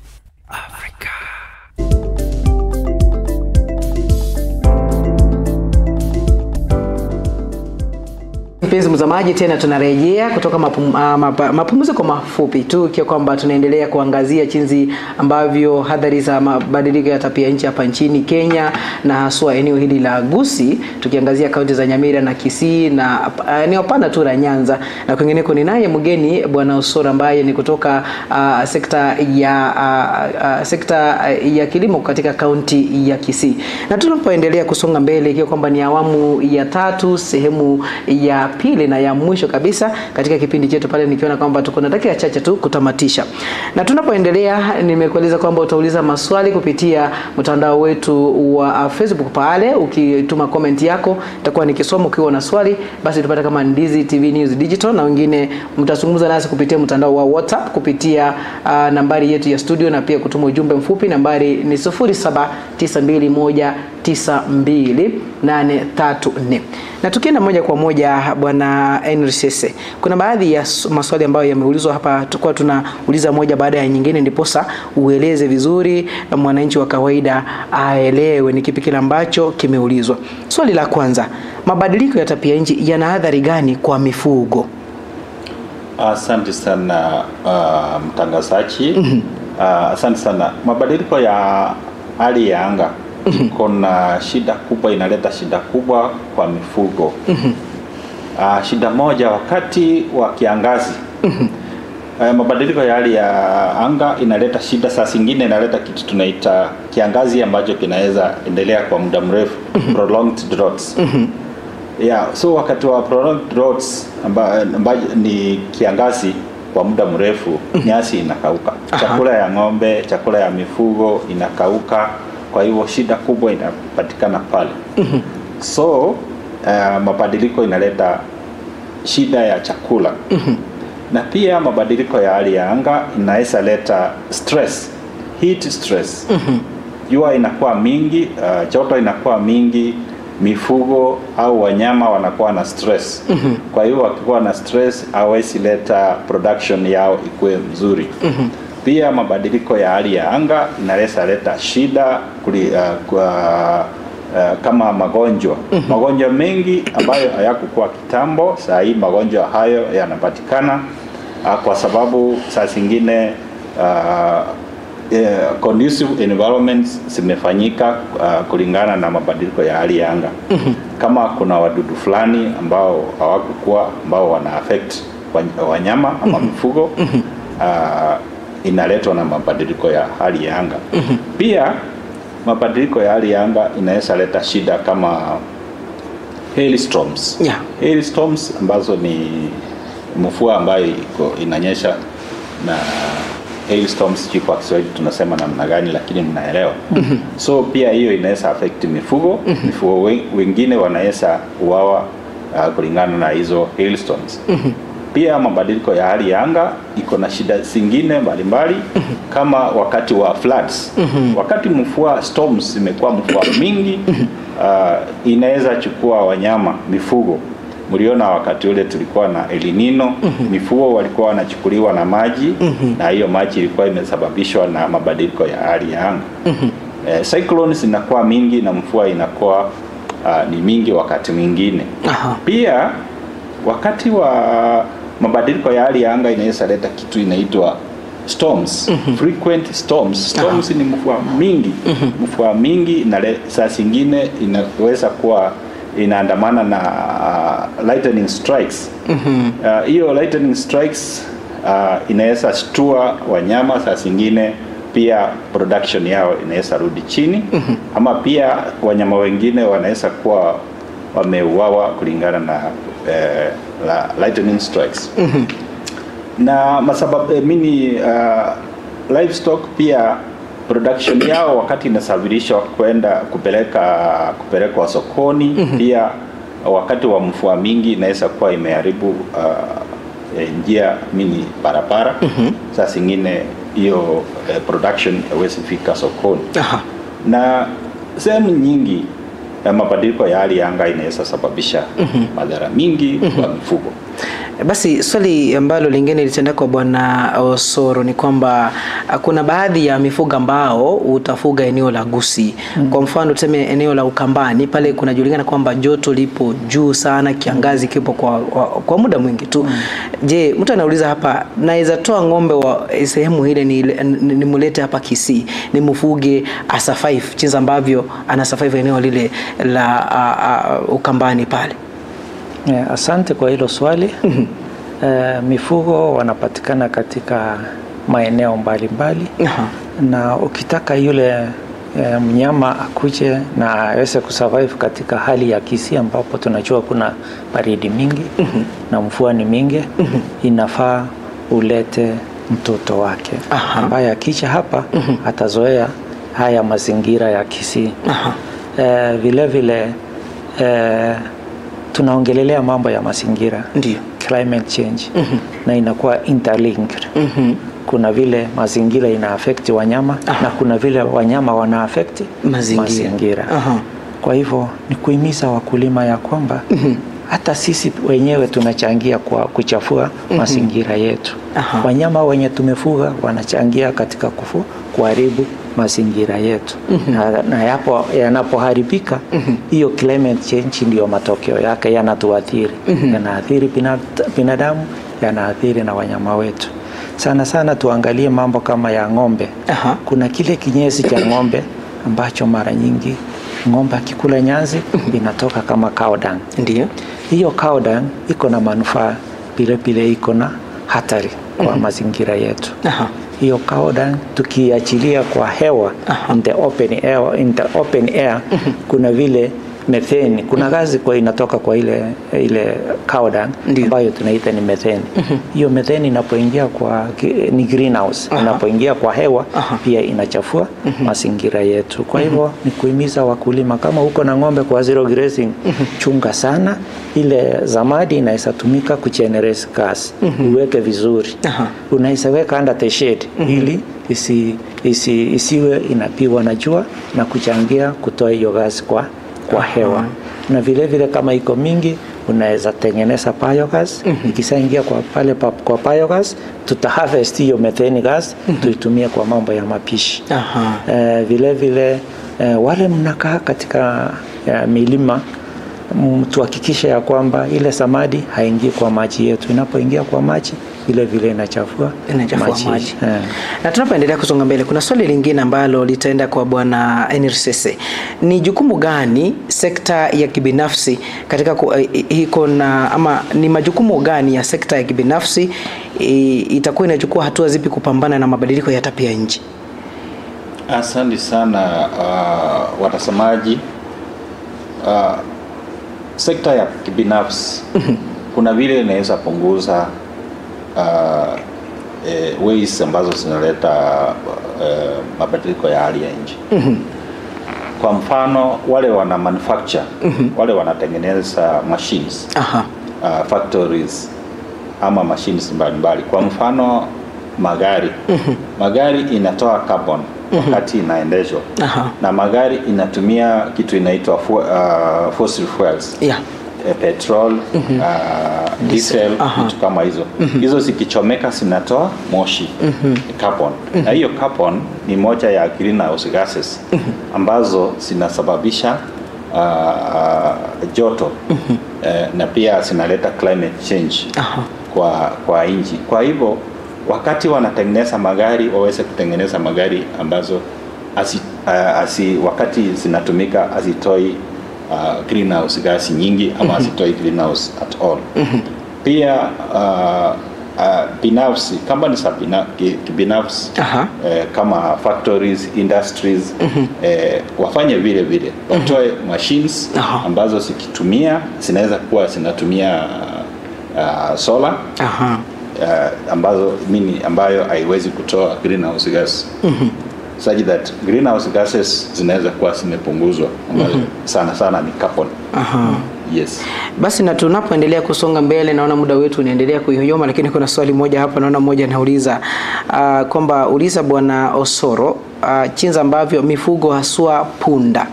S2: Afrika.
S3: Mpenzi mtazamaji, tena tunarejea kutoka mapumziko mafupi tu, ikiwa kwamba tunaendelea kuangazia jinsi ambavyo hadhari za mabadiliko ya tabia nchi hapa nchini Kenya na haswa eneo hili la Gusii, tukiangazia kaunti za Nyamira na Kisii na eneo pana tu la Nyanza na kwingineko. Ni naye mgeni Bwana Osoro ambaye ni kutoka sekta ya kilimo katika kaunti ya Kisii. Na tunapoendelea kusonga mbele, ikiwa kwamba ni awamu ya tatu, sehemu ya pili na ya mwisho kabisa katika kipindi chetu pale, nikiona kwamba tuko na dakika chache tu kutamatisha. Na tunapoendelea, nimekueleza kwamba utauliza maswali kupitia mtandao wetu wa Facebook pale, ukituma comment yako nitakuwa nikisoma. Ukiwa na swali basi tupate kama Ndizi TV News Digital, na wengine mtazungumza nasi kupitia mtandao wa WhatsApp kupitia nambari yetu ya studio, na pia kutuma ujumbe mfupi, nambari ni 0792192834. Na tukienda moja kwa moja, Bwana Henry Sese, kuna baadhi ya maswali ambayo yameulizwa hapa, tulikuwa tunauliza moja baada ya nyingine ndiposa ueleze vizuri mwananchi wa kawaida aelewe ni kipi kile ambacho kimeulizwa. Swali la kwanza, mabadiliko ya tabia nchi yana athari gani kwa mifugo?
S5: Asante sana mtangazaji. Asante sana. Mabadiliko ya hali ya anga kuna shida kubwa, inaleta shida kubwa kwa mifugo. Shida moja, wakati wa kiangazi. Mabadiliko ya hali ya anga inaleta shida, saa zingine inaleta kitu tunaita kiangazi ambacho kinaweza endelea kwa muda mrefu, prolonged droughts. Yeah, so wakati wa prolonged droughts ambayo ni kiangazi kwa muda mrefu, nyasi inakauka. Chakula ya ng'ombe, chakula ya mifugo inakauka. Kwa hivyo shida kubwa inapatikana pale. So mabadiliko inaleta shida ya chakula. Na pia mabadiliko ya hali ya anga inaweza leta stress, heat stress. Jua inakuwa mingi, joto inakuwa mingi, mifugo au wanyama wanakuwa na stress. Kwa hiyo wakikuwa na stress hawezi leta production yao ikuwe mzuri. Pia mabadiliko ya hali ya anga inaweza leta shida kama magonjwa. Magonjwa mengi ambayo hayakuwa kitambo, saa hii magonjwa hayo yanapatikana kwa sababu saa zingine conducive environments zimefanyika kulingana na mabadiliko ya hali ya anga. Kama kuna wadudu fulani ambao hawakukuwa, ambao wana affect wanyama ama mifugo, inaletwa na mabadiliko ya hali ya anga. Pia mabadiliko ya hali ya anga inaweza leta shida kama hailstorms. Hailstorms ambazo ni mvua ambayo inanyesha, na hailstorms kwa Kiswahili tunasema namna gani, lakini mnaelewa. So pia hiyo inaweza affect mifugo. Mifugo wengine wanaweza uawa kulingana na hizo hailstorms. Pia mabadiliko ya hali ya anga iko na shida zingine mbalimbali kama wakati wa floods. Wakati mvua storms imekuwa mvua mingi, inaweza chukua wanyama, mifugo. Mliona wakati ule tulikuwa na El Nino, mifugo walikuwa wanachukuliwa na maji, na hiyo maji ilikuwa imesababishwa na mabadiliko ya hali ya anga. Cyclones inakuwa mingi na mvua inakuwa ni mingi wakati mwingine. Pia wakati wa mabadiliko ya hali ya anga inaweza leta kitu inaitwa storms, frequent storms. Storms ni mvua mingi. Mvua mingi na saa zingine inaweza kuwa inaandamana na lightning strikes. Hiyo lightning strikes inaweza shtua wanyama, saa zingine pia production yao inaweza rudi chini. Ama pia wanyama wengine wanaweza kuwa wameuawa kulingana na lightning strikes. Na masababu livestock pia production yao wakati inasafirishwa kwenda kupelekwa sokoni, pia wakati wa mvua mingi inaweza kuwa imeharibu njia mini barabara. Saa zingine hiyo production haiwezi fika sokoni. Na sehemu nyingi mabadiliko ya hali ya anga inaweza sababisha madhara mingi kwa mifugo.
S3: Basi swali ambalo lingine litenda kwa Bwana Osoro ni kwamba kuna baadhi ya mifugo ambao utafuga eneo la Gusii. Kwa mfano tuseme eneo la Ukambani pale kunajulikana kwamba joto lipo juu sana, kiangazi kipo kwa muda mwingi tu. Je, mtu anauliza hapa, naweza toa ng'ombe wa sehemu ile nimulete hapa Kisii, nimfuge a survive jinsi ambavyo ana survive eneo lile la Ukambani pale?
S4: Asante kwa hilo swali. Mifugo wanapatikana katika maeneo mbalimbali. Na ukitaka yule mnyama akuje na aweze kusurvive katika hali ya Kisii ambapo tunajua kuna baridi mingi na mvua ni mingi, inafaa ulete mtoto wake ambaye akija hapa atazoea haya mazingira ya Kisii. Vile vile tunaongelelea mambo ya mazingira.
S3: Ndiyo.
S4: Climate change. Na inakuwa interlinked. Kuna vile mazingira ina affect wanyama na kuna vile wanyama wana affect mazingira. Kwa hivyo ni kuhimiza wakulima ya kwamba hata sisi wenyewe tunachangia kwa kuchafua mazingira yetu. Wanyama wenye tumefuga wanachangia katika kuharibu mazingira yetu. Na yanapoharibika, hiyo climate change ndio matokeo yake, yanatuathiri. Yanaathiri binadamu, yanaathiri na wanyama wetu. Sana sana tuangalie mambo kama ya ng'ombe. Kuna kile kinyesi cha ng'ombe ambacho mara nyingi ng'ombe akikula nyanzi inatoka kama cow dung.
S3: Ndiyo.
S4: Hiyo cow dung iko na manufaa, vile vile iko na hatari kwa mazingira yetu. Hiyo cow dung tukiachilia kwa hewa, in the open air, kuna vile methane, kuna gazi kwa inatoka kwa ile cow dung ambayo tunaita ni methane. Hiyo methane inapoingia kwa ni greenhouse, inapoingia kwa hewa pia inachafua mazingira yetu. Kwa hivyo ni kuhimiza wakulima, kama uko na ng'ombe kwa zero grazing, chunga sana ile zamadi inaweza tumika kugenerate gas. Uweke vizuri. Unaweza weka under the shade ili isiwe inapigwa na jua na kuchangia kutoa hiyo gas kwa hewa. Na vile vile kama iko mingi unaweza tengeneza biogas. Ikisaingia kwa pale kwa biogas, tuta harvest hiyo methane gas, tuitumie kwa mambo ya mapishi. Vile vile wale mnakaa katika milima, tuhakikishe ya kwamba ile samadi haingii kwa maji yetu. Inapoingia kwa maji vile vile inachafua maji.
S3: Na tunapoendelea kusonga mbele, kuna swali lingine ambalo litaenda kwa Bwana Henry. Ni jukumu gani sekta ya kibinafsi katika iko na ama ni majukumu gani ya sekta ya kibinafsi itakuwa inachukua hatua zipi kupambana na mabadiliko ya tabia nchi?
S5: Asante sana watazamaji. Sekta ya kibinafsi kuna vile inaweza punguza ways ambazo zinaleta mabadiliko ya hali ya nchi. Kwa mfano wale wana manufacture, wale wanatengeneza machines, factories ama machines mbalimbali. Kwa mfano magari. Magari inatoa carbon wakati inaendeshwa. Na magari inatumia kitu inaitwa fossil fuels. Petrol, diesel, vitu kama hizo. Hizo zikichomeka zinatoa moshi, carbon. Na hiyo carbon ni moja ya greenhouse gases ambazo zinasababisha joto na pia zinaleta climate change kwa nchi. Kwa hivyo wakati wanatengeneza magari waweze kutengeneza magari ambazo wakati zinatumika azitoi greenhouse gas nyingi ama azitoi greenhouse at all. Pia binafsi, companies za binafsi kama factories, industries, wafanye vile vile, watoe machines ambazo zikitumia zinaweza kuwa zinatumia solar ambazo ambayo haiwezi kutoa greenhouse gas. Such that greenhouse gases zinaweza kuwa zimepunguzwa, ambazo sana sana ni carbon. Yes.
S3: Basi na tunapoendelea kusonga mbele, naona muda wetu unaendelea kuyoyoma, lakini kuna swali moja hapa naona mmoja anauliza kwamba uliza Bwana Osoro jinsi ambavyo mifugo haswa punda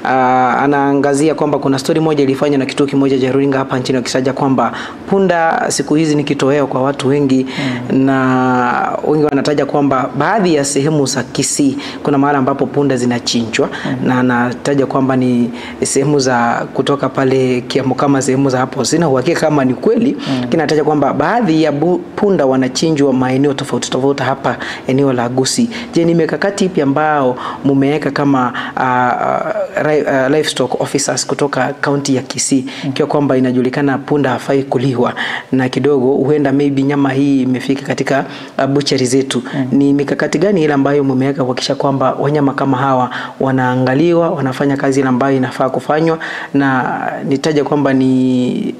S3: Anaangazia kwamba kuna story moja ilifanywa na kituo kimoja cha runinga hapa nchini wakitaja kwamba punda siku hizi ni kitoweo kwa watu wengi, na wengi wanataja kwamba baadhi ya sehemu za Kisii kuna mahali ambapo punda zinachinjwa, na anataja kwamba ni sehemu za kutoka pale Kiambu kama sehemu za hapo. Sina uhakika kama ni kweli, lakini anataja kwamba baadhi ya punda wanachinjwa maeneo tofauti tofauti hapa eneo la Gusii. Je, ni mikakati ipi ambao mumeweka kama livestock officers kutoka kaunti ya Kisii, ikiwa kwamba inajulikana punda hafai kuliwa na kidogo huenda maybe nyama hii imefika katika butchery zetu? Ni mikakati gani ile ambayo mumeweka kuhakikisha kwamba wanyama kama hawa wanaangaliwa, wanafanya kazi ile ambayo inafaa kufanywa, na nitaja kwamba ni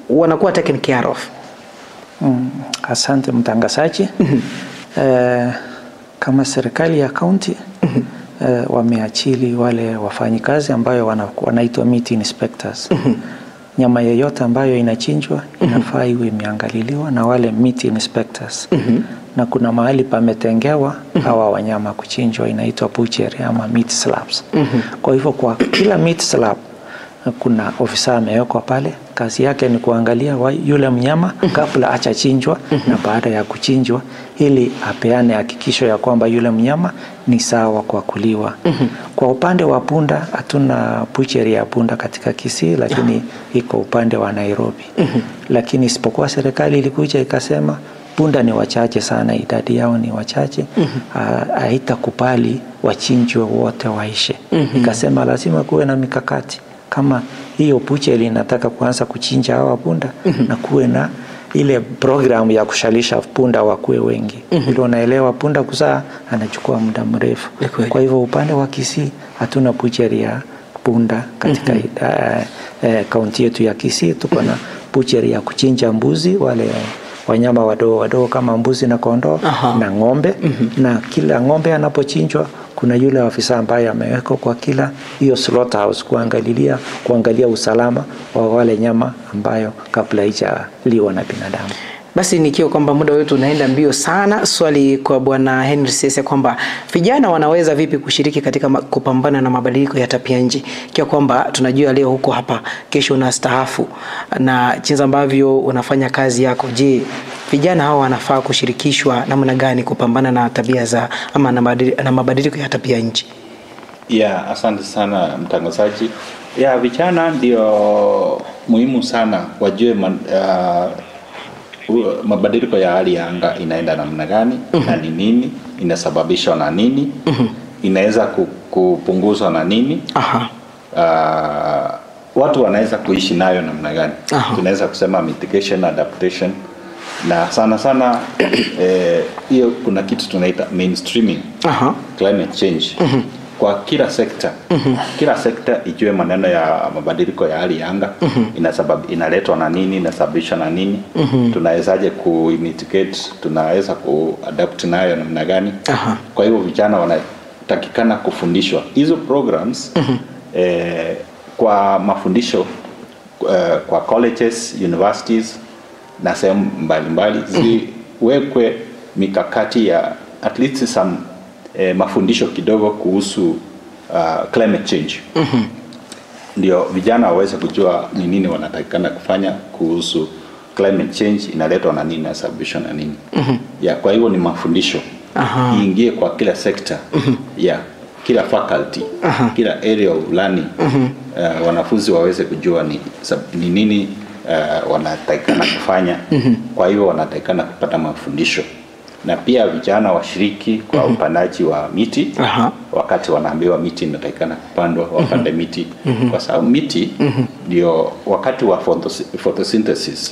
S3: wanakuwa taken care of?
S4: Asante mtangazaji. Kama serikali ya kaunti wameachili wale wafanyikazi ambayo wanaitwa meat inspectors. Nyama yeyote ambayo inachinjwa inafaa iwe imeangaliliwa na wale meat inspectors. Na kuna mahali pametengewa hawa wanyama kuchinjwa, inaitwa butchery ama meat slabs. Kwa hivyo kwa kila meat slab kuna ofisa amewekwa pale, kazi yake ni kuangalia yule mnyama kabla hajachinjwa na baada ya kuchinjwa, ili apeane hakikisho ya kwamba yule mnyama ni sawa kwa kuliwa. Kwa upande wa punda, hatuna butchery ya punda katika Kisii, lakini iko upande wa Nairobi. Lakini isipokuwa serikali ilikuja ikasema punda ni wachache sana, idadi yao ni wachache, haitakubali wachinjwe wote waishe. Ikasema lazima kuwe na mikakati. Kama hiyo butchery inataka kuanza kuchinja hawa punda, na kuwe na ile programu ya kushalisha punda wakuwe wengi. Ili unaelewa punda kuzaa anachukua muda mrefu. Kwa hivyo upande wa Kisii hatuna butchery ya punda katika kaunti yetu ya Kisii. Tuko na butchery ya kuchinja mbuzi, wale wanyama wadogo wadogo kama mbuzi na kondoo na ng'ombe. Na kila ng'ombe anapochinjwa kuna yule afisa ambaye amewekwa kwa kila hiyo slaughterhouse kuangalia usalama wa wale nyama ambayo kabla haijaliwa na binadamu.
S3: Basi nikiwa kwamba muda wetu unaenda mbio sana, swali kwa Bwana Henry Sese kwamba vijana wanaweza vipi kushiriki katika kupambana na mabadiliko ya tabia nchi? Ikiwa kwamba tunajua leo huko hapa, kesho unastaafu na jinsi ambavyo unafanya kazi yako. Je, vijana hawa wanafaa kushirikishwa namna gani kupambana na tabia za ama na mabadiliko ya tabia nchi?
S5: Ya, asante sana mtangazaji. Ya, vijana ndio muhimu sana wajue mabadiliko ya hali ya anga inaenda namna gani, na ni nini inasababishwa na nini, inaweza kupunguzwa na nini. Watu wanaweza kuishi nayo namna gani. Tunaweza kusema mitigation, adaptation, na sana sana hiyo kuna kitu tunaita mainstreaming climate change. Kwa kila sekta, kila sekta ijue maneno ya mabadiliko ya hali ya anga inaletwa na nini, inasababishwa na nini, tunawezaje ku-mitigate, tunaweza ku-adapt nayo namna gani. Kwa hivyo vijana wanatakikana kufundishwa hizo programs kwa mafundisho kwa colleges, universities na sehemu mbalimbali ziwekwe mikakati ya at least some mafundisho kidogo kuhusu climate change. Ndio vijana waweze kujua ni nini wanatakikana kufanya kuhusu climate change, inaletwa na nini, inasababishwa na nini. Ya, kwa hivyo ni mafundisho iingie kwa kila sekta, ya kila faculty, kila area of learning. Wanafunzi waweze kujua ni nini wanatakikana kufanya. Kwa hivyo wanatakikana kupata mafundisho. Na pia vijana washiriki kwa upandaji wa miti. Wakati wanaambiwa miti inatakikana kupandwa, wapande miti. Kwa sababu miti ndio wakati wa photosynthesis.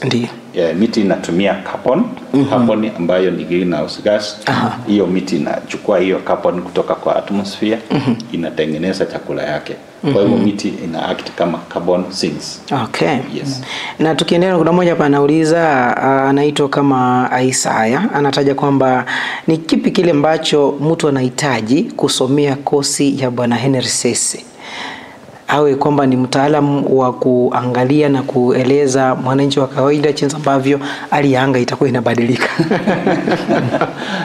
S5: Miti inatumia carbon, carbon ambayo ni greenhouse gas. Hiyo miti inachukua hiyo carbon kutoka kwa atmosphere, inatengeneza chakula yake. Kwa hivyo miti ina act kama carbon sinks.
S3: Okay.
S5: Yes.
S3: Na tukiendelea, kuna mmoja hapa anauliza, anaitwa kama Isaya, anataja kwamba ni kipi kile ambacho mtu anahitaji kusomea kosi ya Bwana Henry Sese, awe kwamba ni mtaalamu wa kuangalia na kueleza mwananchi wa kawaida jinsi ambavyo hali ya anga itakuwa inabadilika.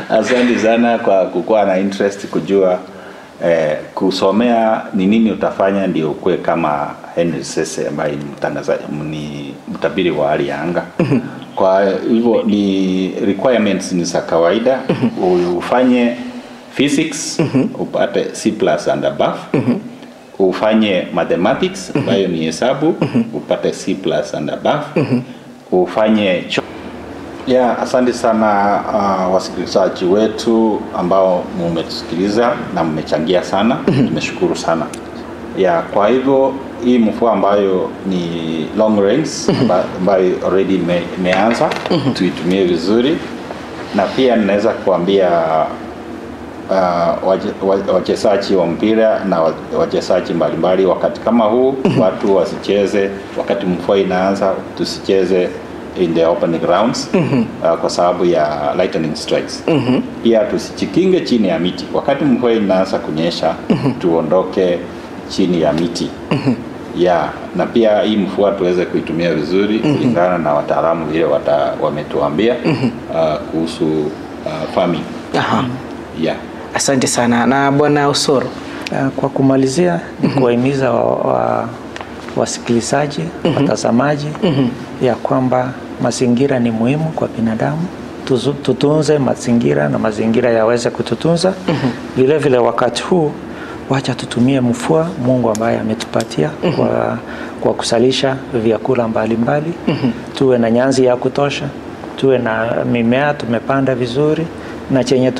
S5: Asante sana kwa kukuwa na interest kujua Kusomea ni nini utafanya ndio ukue kama Henry Sese ambaye ni mtangazaji, ni mtabiri wa hali ya anga. Kwa hivyo ni requirements ni za kawaida. Ufanye physics upate C+ and above. Ufanye mathematics ambayo ni hesabu upate C+ and above. Ufanye asante sana wasikilizaji wetu ambao mmetusikiliza na mmechangia sana. Tumeshukuru sana. Kwa hivyo hii mvua ambayo ni long rains ambayo already imeanza, tuitumie vizuri. Na pia ninaweza kuambia wachezaji wa mpira na wachezaji mbalimbali, wakati kama huu watu wasicheze, wakati mvua inaanza tusicheze in the open grounds kwa sababu ya lightning strikes. Pia tusijikinge chini ya miti. Wakati mvua inaanza kunyesha tuondoke chini ya miti. Na pia hii mvua tuweze kuitumia vizuri kulingana na wataalamu vile wametuambia kuhusu farming.
S3: Asante sana. Na Bwana Osoro,
S4: kwa kumalizia ni kuwahimiza wasikilizaji, watazamaji ya kwamba mazingira ni muhimu kwa binadamu. Tutunze mazingira na mazingira yaweze kututunza. Vile vile wakati huu wacha tutumie mvua Mungu ambaye ametupatia kwa kusalisha vyakula mbalimbali. Tuwe na nyanzi ya kutosha, tuwe na mimea tumepanda vizuri, na chenye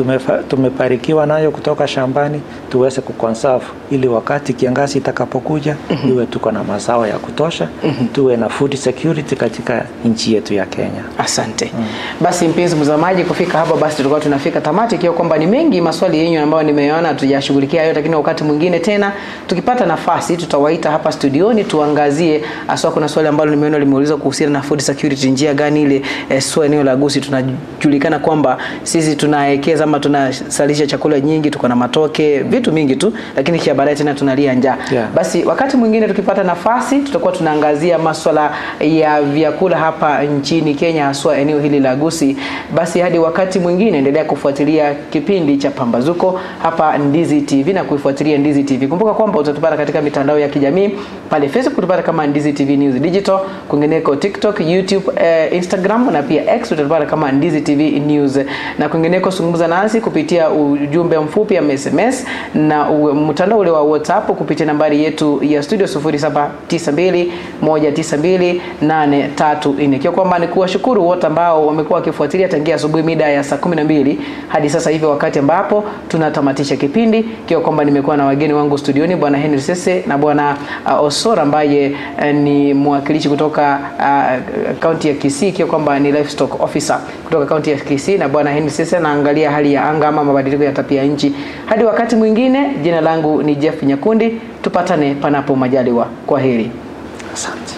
S4: tumeparikiwa nayo kutoka shambani tuweze kuconserve ili wakati kiangazi itakapokuja iwe tuko na mazao ya kutosha. Tuwe na food security katika nchi yetu ya Kenya.
S3: Asante. Basi mpenzi mtazamaji, kufika hapa basi tulikuwa tunafika tamati, ikiwa kwamba ni mengi maswali yenu ambayo nimeona tujashughulikia yote, lakini wakati mwingine tena tukipata nafasi tutawaita hapa studioni tuangazie aswa. Kuna swali ambalo nimeona limeulizwa kuhusiana na food security, njia gani ile sio eneo la Gusii tunajulikana kwamba sisi tunaekeza ama tunasalisha chakula nyingi, tuko na matoke, vitu mingi tu, lakini kia baadaye tena tunalia njaa. Basi wakati mwingine tukipata nafasi tutakuwa tunaangazia masuala ya vyakula hapa nchini Kenya, haswa eneo hili la Gusii. Basi hadi wakati mwingine, endelea kufuatilia kipindi cha Pambazuko hapa Ndizi TV na kuifuatilia Ndizi TV. Kumbuka kwamba utatupata katika mitandao ya kijamii, pale Facebook utapata kama Ndizi TV News Digital, kwingineko TikTok, YouTube, Instagram na pia X utatupata kama Ndizi TV News, na kwingineko zungumza nasi kupitia ujumbe mfupi ya SMS na mtandao ule wa WhatsApp kupitia nambari yetu ya studio 0792192834. Kwa kwamba ni kuwashukuru wote ambao wamekuwa wakifuatilia tangia asubuhi mida ya saa 12 hadi sasa hivi wakati ambapo tunatamatisha kipindi. Kwa kwamba nimekuwa na wageni wangu studioni, Bwana Henry Sese na Bwana Osoro ambaye ni mwakilishi kutoka kaunti ya Kisii, kwa kwamba ni livestock officer kutoka kaunti ya Kisii, na Bwana Henry Sese anaangalia hali ya anga ama mabadiliko ya tabia nchi. Hadi wakati mwingine, jina langu ni Jeff Nyakundi, tupatane panapo majaliwa. Kwaheri.
S4: Asante.